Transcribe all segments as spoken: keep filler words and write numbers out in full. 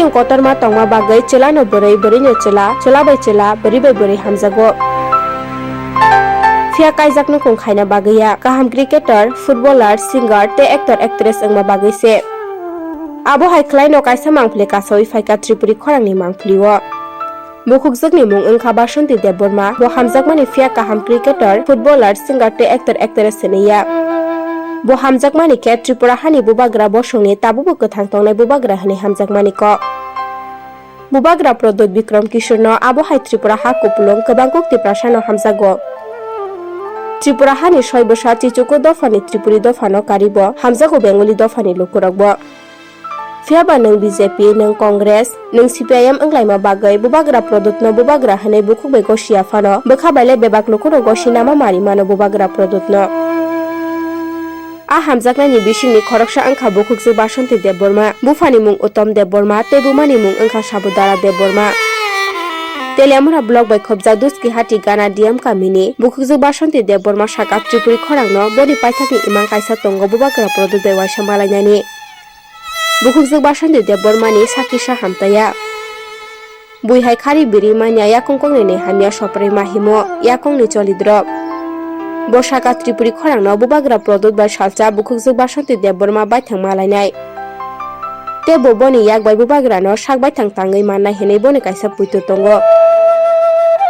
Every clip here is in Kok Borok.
Kotorma tongma bagwi chwlano bwrwi, bwrwino chwla, chwla bai chwla, bwrwi bai bwrwi hamjago. Phiya kaijak nukung khaina bagwi ya kaham cricketer, footballer, singer tei actor actress wngma bagwi se. Abo hai khlaino kaisa mangpili kasaui phaikha Tripuri khorangni mangpilio. Bukhukjwkni mung wngkha Basanti Debbarma. Bo hamjakmani phiya kaham cricketer, footballer, singer tei actor actress hinwi ya. Bo hamjakmani khe Tripura hani bubagra bosongni tabukbo kwthang tongnai bubagra hwnwi hamjakmani kok. Bubagra Pradyot Bikram Kishorno abo hai Tripura ha kupulung kwbang kuk Tiprasano hamjago. Tripura hani soi bwsa Chichuku dophani Tripuri dophano karibo hamjago Bengali dophani lukurokbo. Phiyaba nwng B J P, nwng Congress, nwng C P I M wnglaima bagwi bubagra Pradyotno bubagra hwnwi bukhuk bai gosi ya phano bwkha bai le bebak lukurok gosi nama mari mano bubagra Pradyotno. A hamjaknaini bisingni khoroksa wngkha bukhukjwk Basanti Debbarma, buphani mung Uttom Debbarma tei bumani mung wngkha Sabudara Debbarma. Teliamura block bai khobjak Duskihati Gana D M kamini bukhukjwk Basanti Debbarma saka Tripuri khorangno boni paithakni imang kaisa tongo bubagra Pradyot bai waisa malainani. Bukhukjwk Basanti Debbarmani sakisa hamtaya. Bui hai khari biri manya yakung koknini hamya sopre ma himo yakungni cholidrop. Bo saka Tripuri khorangno bubagra Pradyot bai salsa bukhukjwk Basanti Debbarma baithang malainai. Tei bo boni yak bai bubagrano sak baithang tangwi mannai hinwi boni kaisa puitu tongo.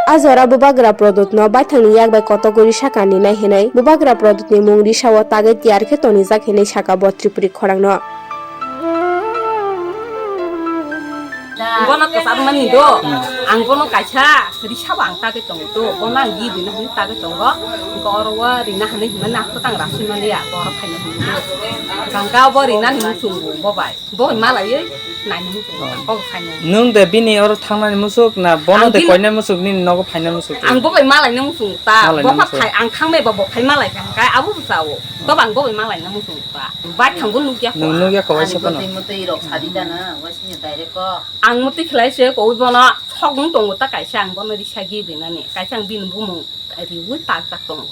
A jora bubagra Pradyotno baithangni yak bai kotogwi risa kandinai hinwi bubagra Pradyotni mung risao tagwi tiyar khe tonijak hinwi saka bo Tripuri khorangno. Bono kwchar mani do, ang bono kaisa risa bo ang tagwi tongo do, bono ang gibina hwnwi tagwi tongo, wngkha oro o rina hwnwi hwnmani ang kwtang rasui maliya, bo oro phaina hwnwi do. Gangka bo rinani muchungo bo bai, bo bai malaiwi naini muchungo, bo bai phaina. Nwng de bini oro thangnani muchuk na bono de koinani muchuk nini nogo phainani muchuk? Ang bo bai malaina muchungo ta, bo kha phai, ang thangmai ba bo phai malai kha, hwnkhe abo bwsao, to bang bo bai malaina muchungo ta. Bai thangbo nukya kho. Nwng nukya kho waisa phano. Ani bwtwi mwtwi rok sadi jana, waisanya direct kok. Ang mwtwi khlai se koi bono sokmung tongo ta kaisa, ang bono risa gibinani. Kaisa ang bini bumung riui takjak tongo.